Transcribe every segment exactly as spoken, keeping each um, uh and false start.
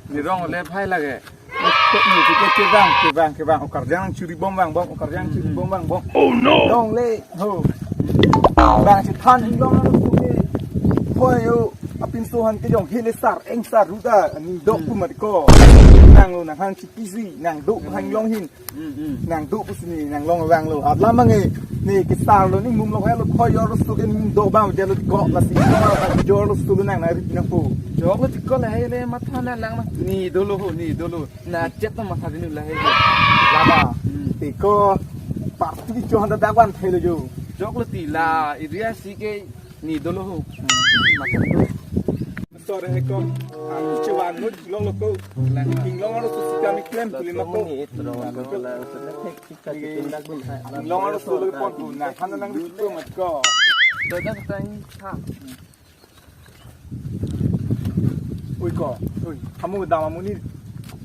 Nirong le phai lage. Kok ni tiga kebang, kebang, kebang. Okarjang churi bom bang bom, okarjang churi bom bang bom. Oh no. Dong le, ho. Bang si than inglong anu tu ke. Hoi yo, apinso han kejong hele sar, eng sar ruda, ning dok tu mat ko. Nang lo nang han si kisi, nang dok han inglong hin. Nang dok pusini, nang long vanglo. Atla mange, ne kesar lo, ne mum lo helo, khoi yor lo suke ne mum dok bang, jalo kok lasi, jor lo suke nang nari pinang po. Jok lo tiko lahai le matha na lang ma. Ne dolo ho, ne dolo. Na chet na matha dinu lahai. Lama. Tiko, parti cho handa dagwan thelo jo. Jok lo ti la, area si ke ne dolo ho. Matha dolo. Sore he ko, ami chewan nut long lo ko, lang king long lo susi kami klem pili ma ko. King long lo solo pon ko, na hana nang di ko mat ko. Dodan tang ha. Ui ko, ui, kamu dam amonit.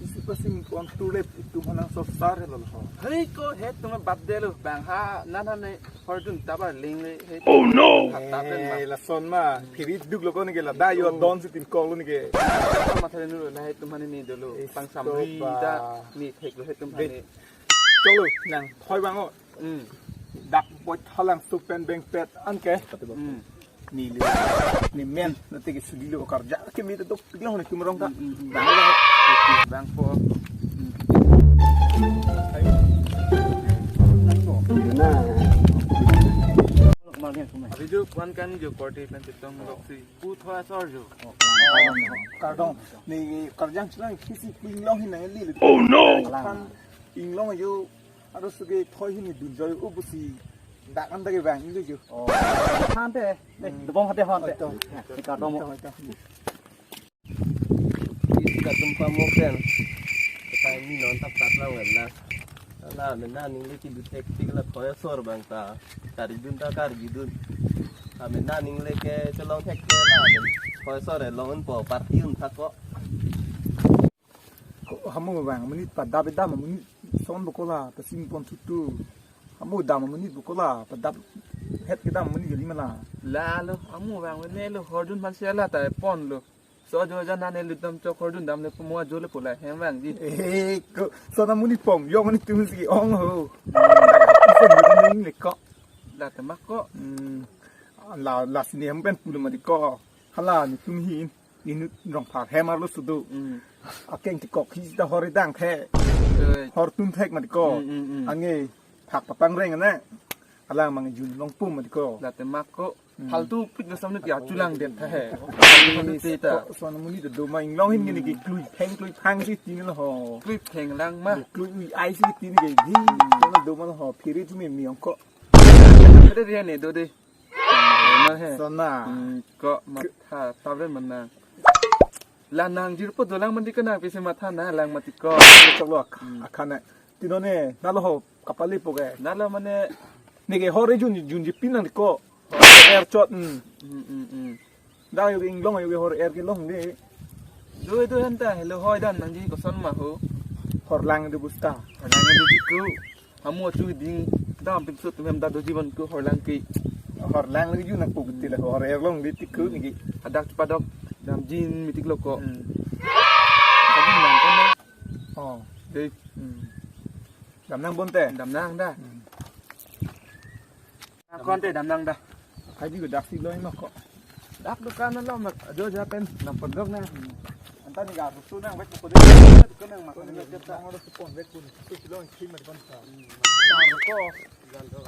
Isi pasing pon tulep itu manang sosar lo ho. Hei ko he tuma bab de lo, bang ha, nan han ne. Hordun tabar ling le he. Oh no! Hat taben ma. Eh, lason ma, phirit duk lo ko ne ke la, da yo don si tin kok lo ne ke. Matha le nu lo, lahai tum hani ne dolo. Pang samri da, ne thek lo he tum hani. Chok lo, nang, khoi bang o. Hmm. Dak boi thalang supen beng pet an ke. Hmm. Ne le, ne men, na te ke suli lo karja, ke mi te dok pik lo ne tum rong ta. Hmm, hmm, hmm. Bang lo. Bang po. Hmm. Video one kan jo korte pen chetong lok si. Pu thoi asor jo. Kardom. Ne karjang chulang kisi pu inglong hin nang li. Oh no! Kan inglong jo. Aro suke thoi hin dun joi u pusi. Dak an dak bang inglong jo. Oh. Han te. Ne, dobong hate han te. Oi to. Ne kardom. Oi to, oi to. Isi kadum pamok den. Kita ini nontak tatlang wala. Ala mena ning le kidu tek tik la thoi asor bang ta. Kari dun ta kari dun. Amena ning le ke chelong thek ke la men. Thoi asor e long un po parti un thak ko. Ko hamu bang, amonit padap dam, amonit son bokola, ta sing pon tutu. Hamu dam, amonit bokola, padap het kedam, amonit kali mala. La lo, amu bang, ne lo, hordun man siala ta pon lo. So jo jan nane lutam chok hordun dam le pumua jo le pula hem vang ji. Eh, ko, so na muni pom, yo muni tum si ong ho. Ison muni le ko. La te mak ko. Hmm. La, la sini hem pen pulu mati ko. Hala ni tum hin. Inut rong phar hem arlo sudu. Hmm. Akeng ti kok hi ta hor dang the. Eh. Hor tun thek mati ko. Hmm, hmm, hmm. Ange phak papang reng ne. Alang mang jun long pum mati ko. La te mak ko. Hmm. Faltu pit na samne kya chulang det tha he. Faltu te ta. Ko son muni do ma inglong hin gini ki klui pheng klui phang si tin lo ho. Klui pheng lang ma. Klui ui ai si tin ke di. Hmm. Na do ma ho phiri tu me mi ong ko. Kede dia ne do de. Ma he. Sona. Hmm, ko matha tabren mana. La nang jirpo dolang mandi ko nang pisi matha na lang mati ko. Chok lo. Hmm. Akhane. Tinone nalo ho kapali po ke. Nalo mane. Neke hor jun jun ji pinang ko. Hor er chot. Hmm. Hmm, hmm, hmm. Da yo inglong yo hor er ke long de. Do do hanta hello hoi dan nang ji koson ma ho. Hor lang de busta. Hor lang de jiku. Hamu chu ding dam pik sut mem da do jiban ko hor lang ke. Hor lang le jun ko ti le hor er long de tiku ni ki. Adak padok dam jin mitik lo ko. Hmm. Tadi nang ko na. Oh. De. Hmm. Dam nang bonte. Dam nang da. Hmm. Akon te dam nang da. Hai di dak si lo ma ko. Dak dukan lo ma jo ja pen nang pondok na. Anta ni ga su nang wek ko de. Ko nang ma ko ni ta. Nang ro su pon wek ko ni. Su lo ki ma kon ta. Ta ko. Gal do.